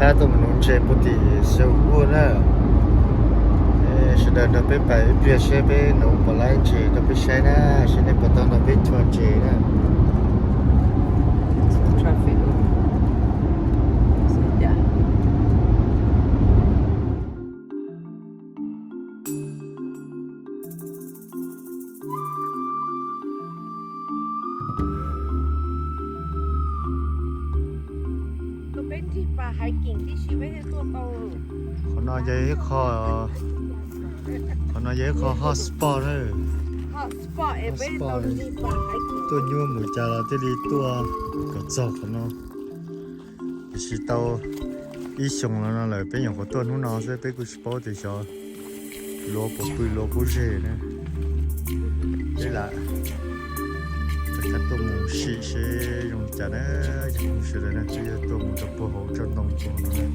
Peb tuaj mus nuv ntses puag tim Sewwood na. Sawv daws nrog peb pais ib pliag seb peb nuv puas laib ntses rau peb saib na, seb nej puas tau nrog peb chua ntses na. Qhov no yog ib qho, qhov no yog ib qho hot spot na. Hot spot, tuaj nyuaj mus cas los thiaj li tuaj kom txog qhov no. Tiam sis tau ib xyoos los no lawm, peb nyuam qhuav tuaj hnub no xwb, peb kuj tsis paub tias xyov luav puas pw luav puas zeg na. Peb lam rov qab tuaj mus sim seb zoo li cas na, cov phooj ywg sawv daws na, peb yuav tuaj mus rau puag hauv tsob ntoo puag no na.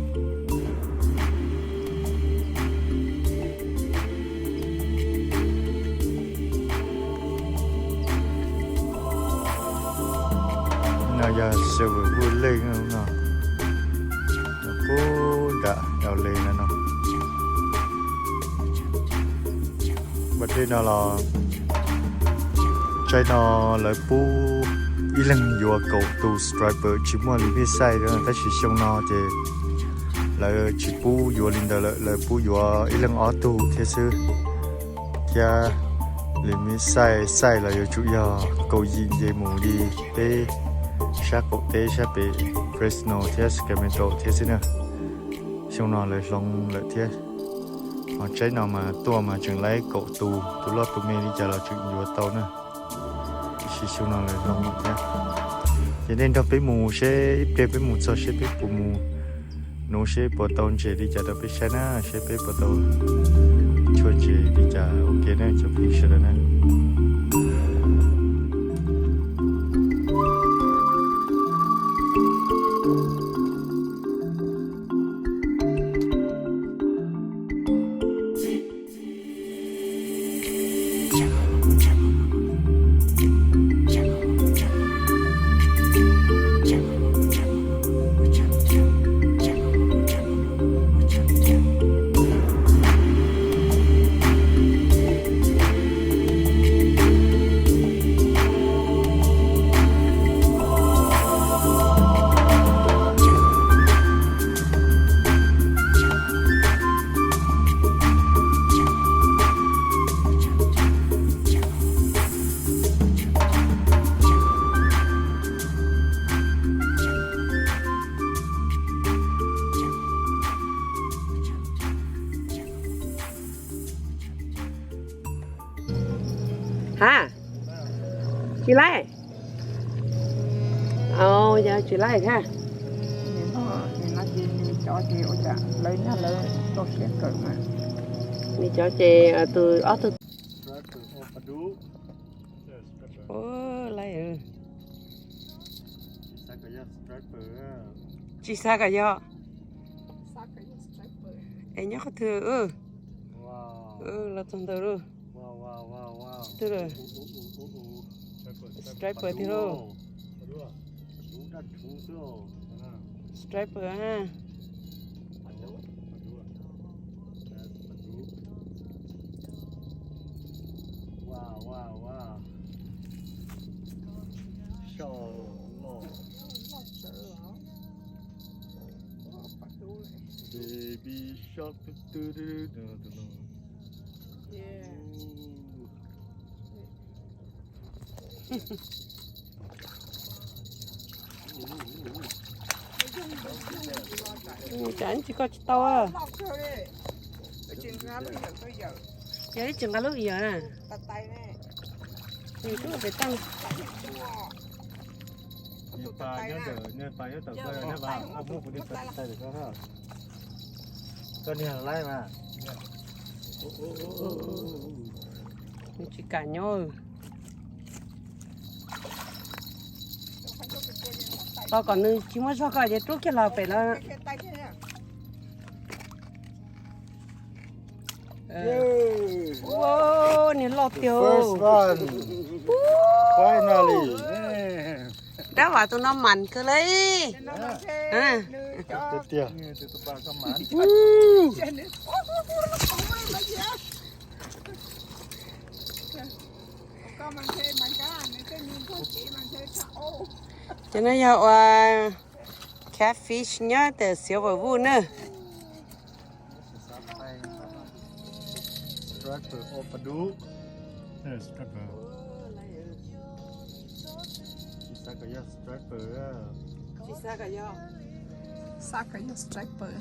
No yog Sewwood Lake no, pub nram Dowling no no. Npaj dej no los tsaib no lawv pub ib leeg yuav kaum tus striper, tsis muaj limit size, tab sis xyoo no ces lawv tsis pub yuav li ntawd lawm, lawv pub yuav ib leeg ob tug thiab xwb. Thiab limit size, size los yuav tsum yog kaum yim nce mus li peb sab qaum teb sab pem Fresno thiab Sacramento thiab xwb na. Xyoo no lawv hloov lawm thiab. Ho tsaib no mas tuaj mas tseem laib kaum tus, tus loj tus me li cas los tseem yuav tau na. Tiam sis xyoo no lawv hloov lawm thiab. Ces nej nrog peb mus seb ib pliag peb mus txog seb peb puas mus nuv seb puas tau ntses li cas rau peb saib na, seb peb puas tau chua ntses li cas ua ke na cov phooj ywg sawv daws na. Ha, tsis laib. Yog tsis laib thiab. Nws cov ces ua cas lawv nyob lawv txaus siab kawm mas. Nws cov ces tus ob tug. Ua laib. Tsis xav kom yog. Es nyob qhov twg? Los txog ntawd lauj. Twg lauj? Striper twg lauj? Striper a. Baby shark, tu, tu, tu, tu, tu, tu. Tsam tsis koj tsis tau. Yog ib tsis nqa lub yam na. Nws twb pem toj. Koj niag laib mas. Nws tsis kam nyob. Tos kom nws tsis muaj zog ko ces rub kiag los pem lawm. Niag loj tiag. Dab vam tus no mam kawg li. Tiag tiag. Cov no yog ua catfish nyob tias Silver Wood na. Striper, oh, pas dub. Striper. Tsis xav kom yog striper. Tsis xav kom yog. Xav kom yog striper.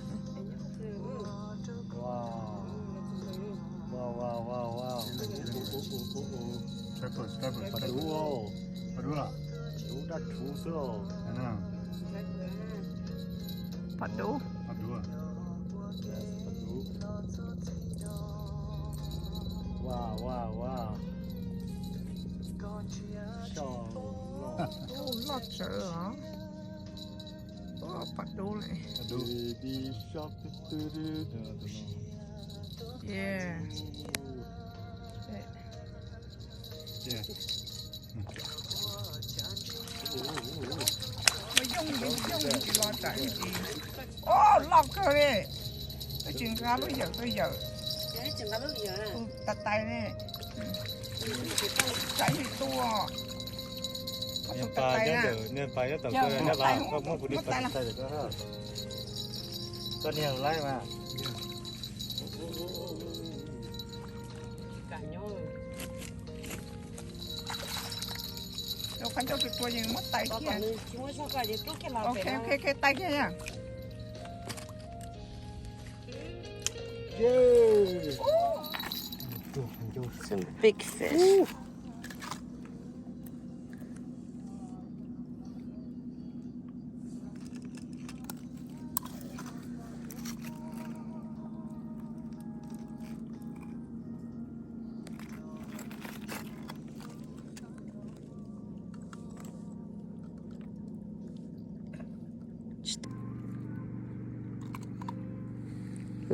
Wow. Wow, wow, wow, wow. Striper, striper, pas dub, pas dub, dub daj rhuv xwb os. Pas dub. Pas dub. Pas dub. Wow, wow, wow. Loj tsawv os. Pas dub lawm. Pas dub. Yeah. Muaj yooj yim, yooj yim tsis los tsam yooj yim. Ob, loj kawg li. Twb tsis nqa lub yawm tuaj yawm. Tus tais tais ne. Tsam yooj yim tuaj. Niag pas nyob ntawm, niag pas nyob tom koj, niag pas koj muab kuv li pas tais tais. Koj niag laib mas. Qhov ncauj tus tua yeej muab tais kiag. Ok, ok, ok, tais kiag na. Some big fish.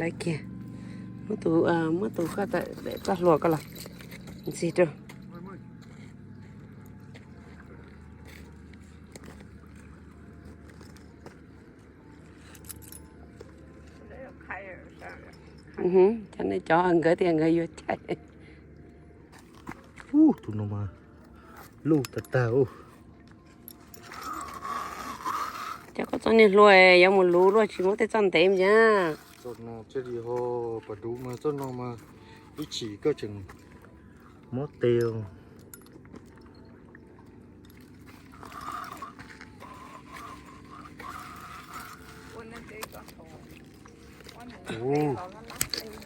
Lawv kiag, muab tus, muab tus koj txoj hlua koj los ntxig rau. Cov nej cov nkawd tias nkawd yuav caij. Tus no mas luj tag tag. Cov koj txoj niag hlua yuav mus luv luaj tsis muab tej txoj ntev mas. Txoj no thiaj li ho pas dub mas txoj no mas ib chim koj tseem muab tes.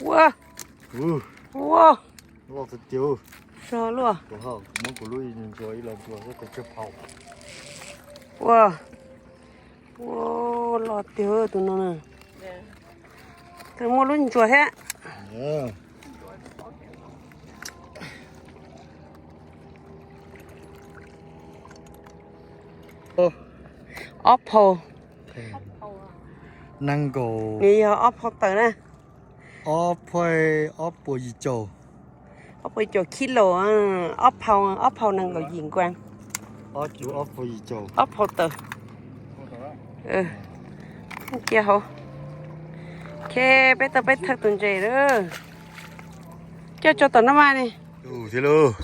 Ua, ua, loj tiag tiag. Sov luaj. Muab kuv lub ntsuas ib los ntsuas xwb tes tsawg phau. Ua, ua, loj tiag tus no na. Tus muaj lub ntsuas thiab. Ob phau. Nees nkaum. Nws yog ob phau tawm na. Ob phav ob puas yim caum. Ob puas yim caum kilo, ob phau, ob phau nees nkaum yim nkuas. Ob phau tawm. Cia hauv. Ok, peb tau peb thawj tus ntses lawm. Coj tso tom no mas ne. Thiab lauj.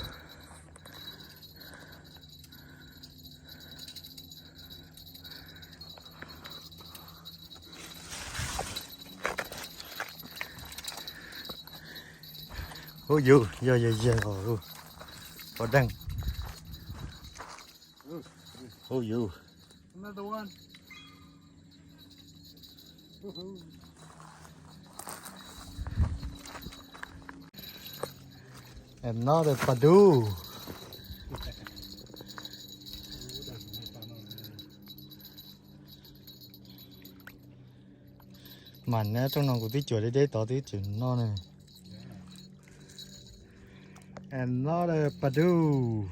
Hu yus, yog yog yog os, pov deeg. Hu yus. Another pas dub. Mas neb rooj no kuv twb cuam deb deb tod twb tseem noj ne. Another pas dub.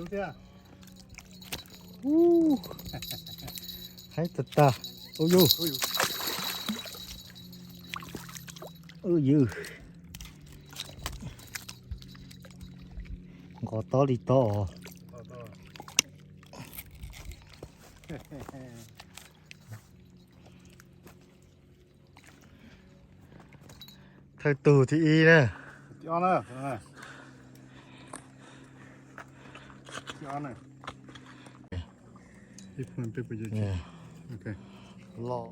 Ub, haib tag tag. Ub yug. Ub yug. Nqos tob li tob os. Thawj tug thib ib na. Loj.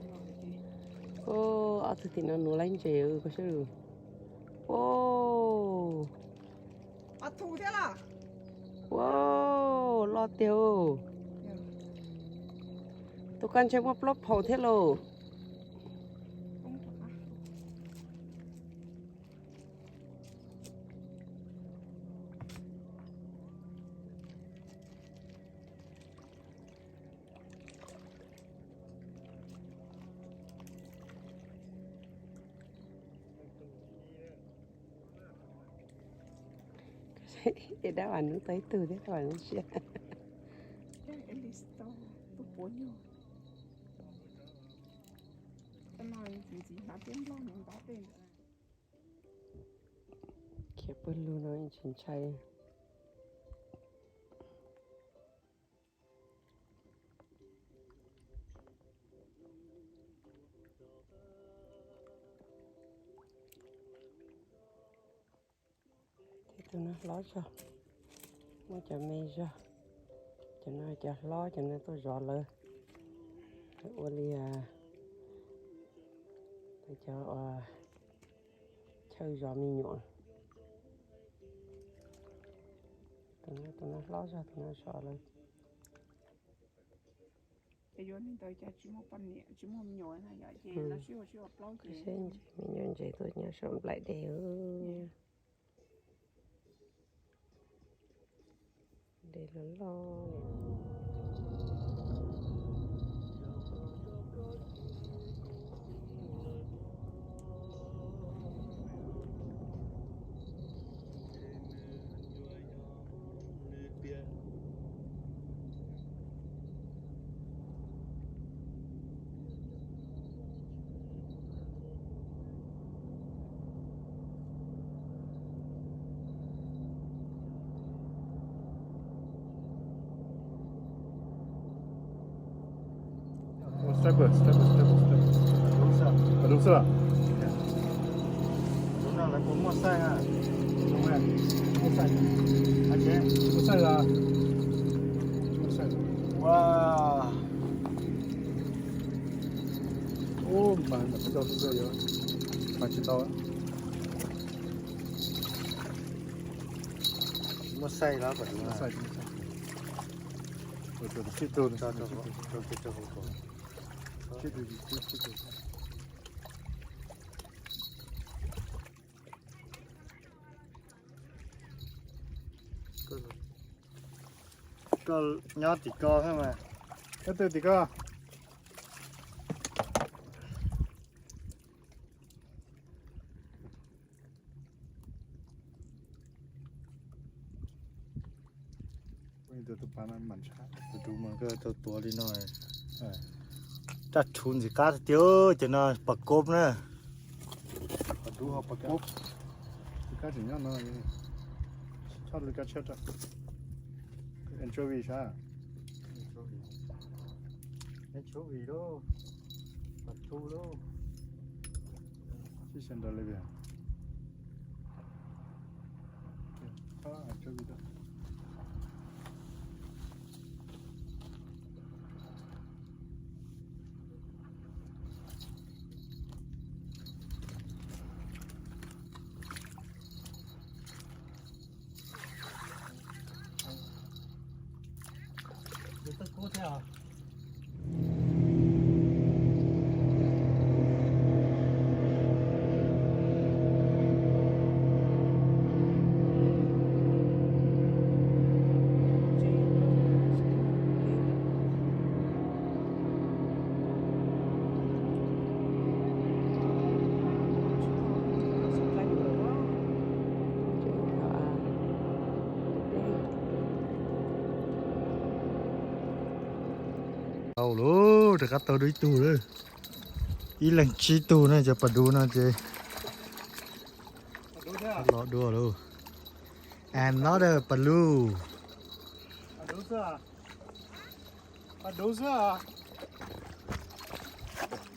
Ob tug tim no nuv laib ntses, koj saib. Ua, loj tiag. Tus koj ntshe muaj plaub phaum thiab lauj. Es dab vas nub tau ib tug thiab, dab vas nub siab. Khiav pawg lug no tsis ntshai. Ces tus no hlob zog, muaj cov me zog, cov no cov hlob, cov no tuaj zov lawv. Ua li cov chaw zov me nyuam. Tus no hlob zog, tus no zov lawv. Ces yuav li ntawd cas tsis muaj poj niam tsis muaj me nyuam na yom, ces lawv sib ua sib ua plaub ces me nyuam ntses tuaj nyob saum nplaim dej. Dej loj loj li. Step, step, step, step. Lub xwb los? Lub no lawv kuj muaj xaij na. Muaj xaij. Muaj xaij los? Muaj xaij. Ua, mas mas tsis tau xwb xwb yuav mas tsis tau. Muaj xaij los? Muaj xaij. Sib tug, sib tug. Koj nyob tim ko thiab mas. Koj twg tim ko? Tus dub mas koj tau tuav li no. Raj tshuv ntxim qab tiag, cov no pas kob na. Pas dub ho pas kob. Tus kab tseem nyob no. Txhob li kab tshiab rau. Anchovy sav? Anchovy lauj. Pas tshuv lauj. Sib xyaw nrad li tias. Anchovy. Lauj, rov qab tau dua ib tug lawm. Ib leeg tsib tug na, cov pas dub no ces los dua lauj. Another pas dub.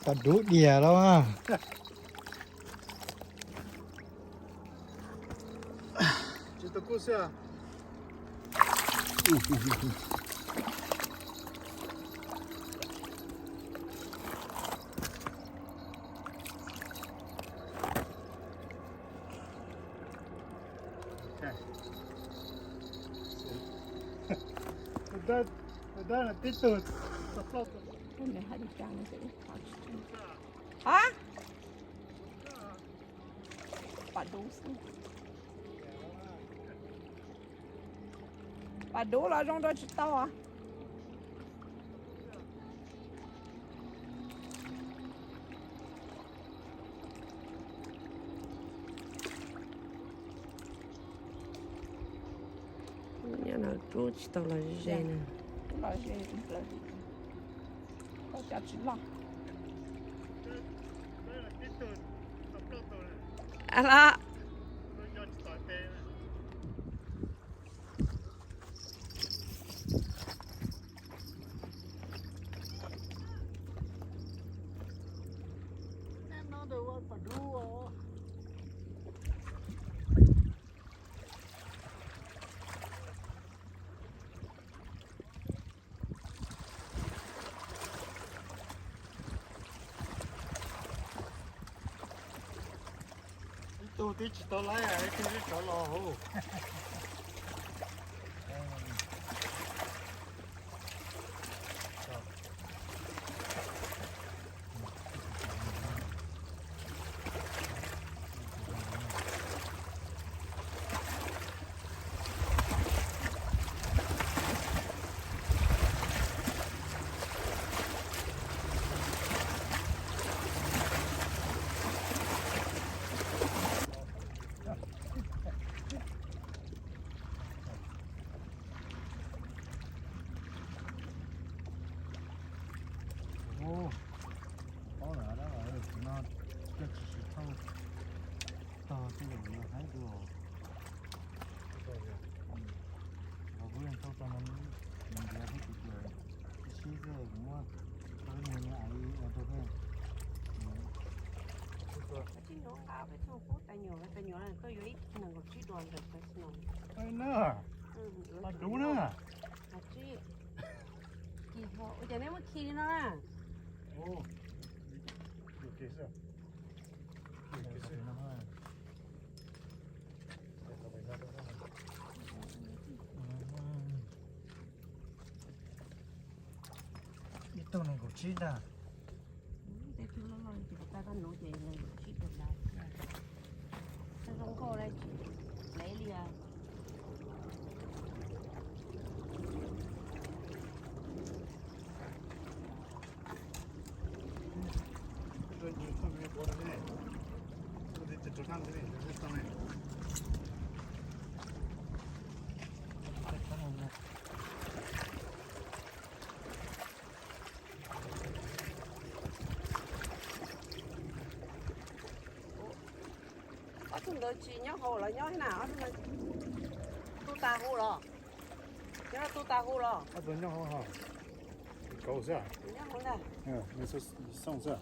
Pas dub diam lauj. Nws hais li cas no ces wb thov tsis tau. Ha? Pas dub xwb. Pas dub los zoo rau tsis tau as. Nyob no rub tsis tau los ze na. Los ze plaws, tau cov tsis loj. A la. Ib tug twb tsis tau laib, ib tug twb rov los hauv. Ub, paub lawm dab, no coj tsis tsis thauj tog tej zaum yuav haib dua. Kuv yeej thauj tau no, nws ntiav thiab kuv tias sib xwb kuv muab rau ib nus ais ua rau peb. Tsis nyuam nqa peb txog pub tais nyuam, tais nyuam koj yuav ib nees nkaum tsib dua ntawm casino. Pas dub na. Ua cas neb muab khi li no na? Ib tug nees nkaum tsib ntag. Tej tug loj loj ces kuv tau tau nuv ces nees nkaum tsib rau ntawd. Tau zoo nkauj li, tsis plev li as. Ob tug ntawd tsis nyob hauv los nyob na, ob tug ntawd tu tas hu los? Nyob tu tas hu los? Ob tug nyob hauv, kauv xwb, nyob hauv ntag, xooj xwb.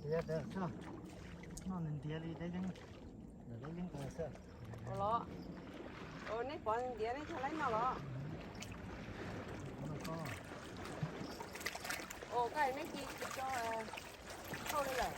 Ntiav, noj nws ntiav li dab yeeb, dab yeeb xwb. Los, neb pom ntiav neb thiaj laib noj los? Ua koj neb ci tsis tso thauj li lawm.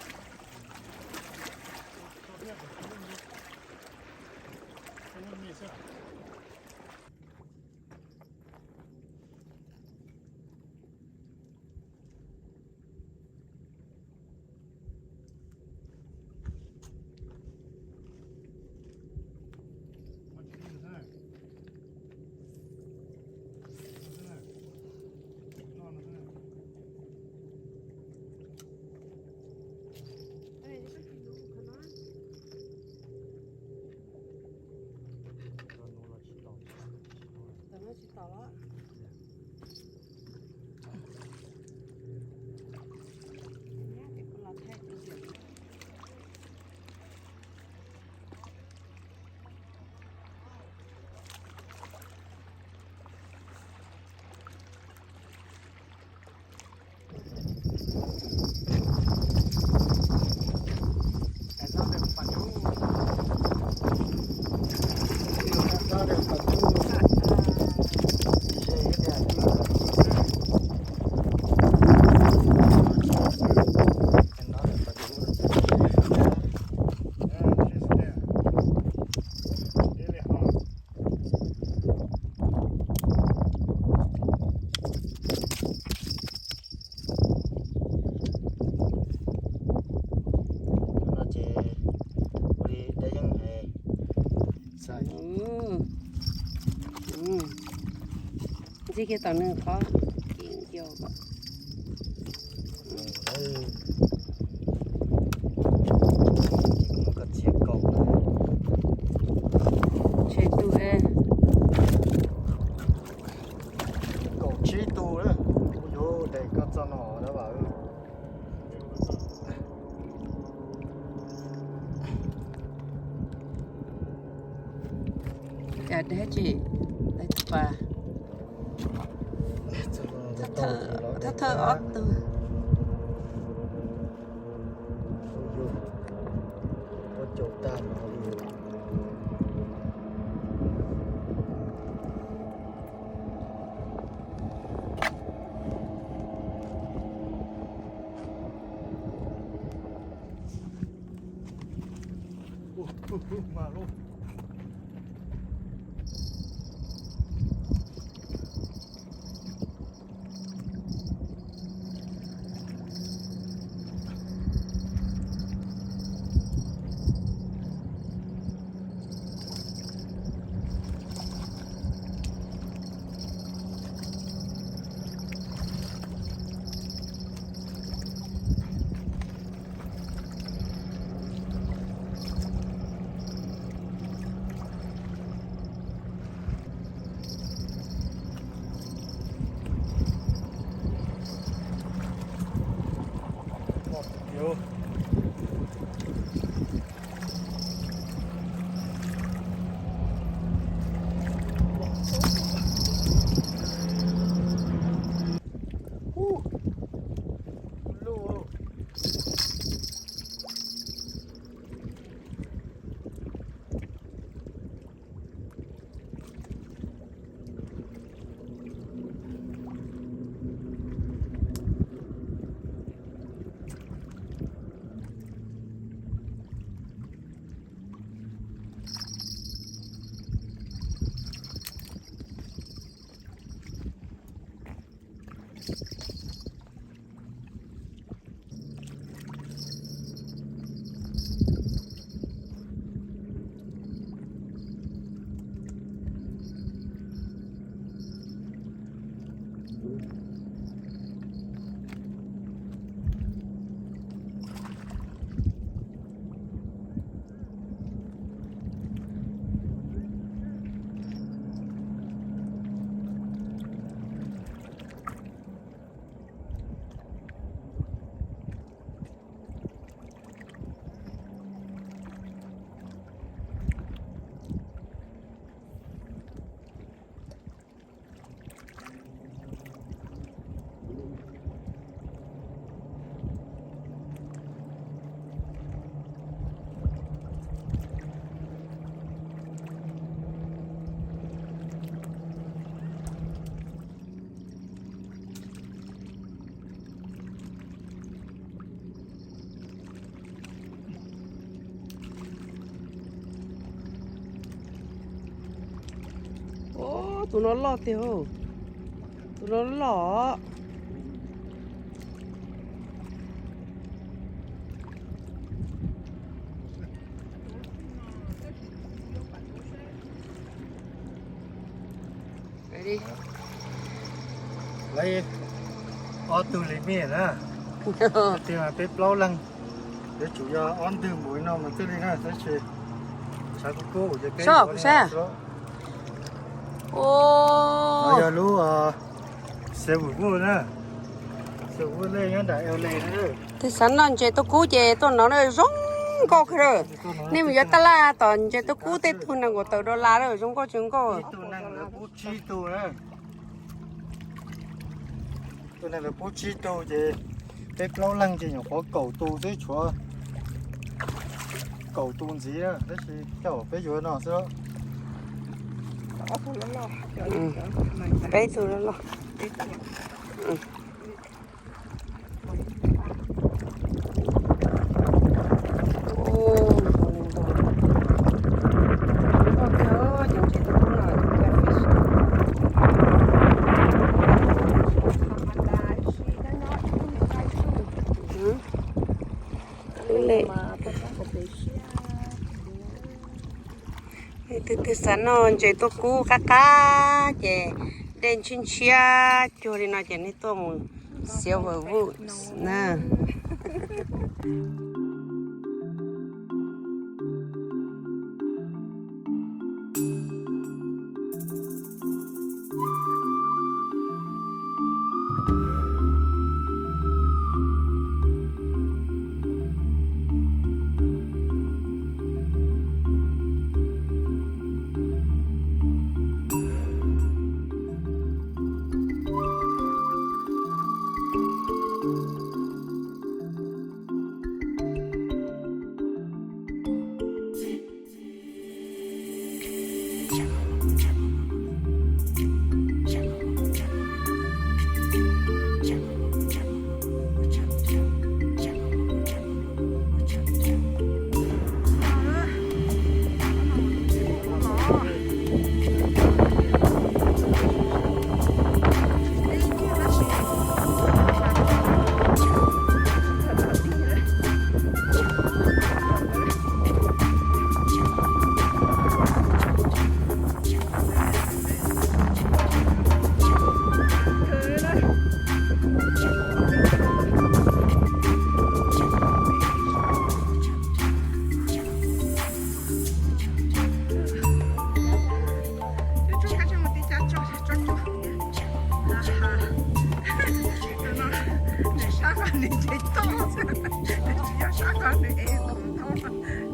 Cia tom nws qhov kev nco kom tshem tus, kaum tsib tus, kuv yuav de koj txoj no na vam. Cas dab tsi, thawj thawj ob tug. Tus no loj tiag, tus no loj. Lawv ob tug li mej na, tiag mas peb plaub leeg, yuav tsum yog ob ntwg mus no mas thiaj li na, tab sis tshav kub kub ces peb, sab, yog lub xav vwm vuj na, xav vwm vuj lej nyob nram eo le na. Tus xav noj ntses tuaj kub ces tuaj no zoo nkauj kawg. Nej mus yuav taj laj tom ntses tuaj kub tej tug nees nkaum tawm dollar lawm, zoo nkauj tsis nkauj. Tus neeg lawv pub tsib tug na, tus neeg lawv pub tsib tug ces peb plaub leeg ces nyuam qhuav kaum tus xwb, tshuav kaum tus ntxiv na, tab sis coj peb yuav no xwb. Peb tug loj loj. Tus twg twg xav noj ntses tuaj kub qab qab ces Dej ntshiab ntshiab cuag li no ces nej tuaj mus Silver Woods na. Tus tub koj tsis mus tim cov tso tso cov. Tus no nws sab qhov nws nce toj xwb, nws tsis yog sab qhov nws ev khoom tau.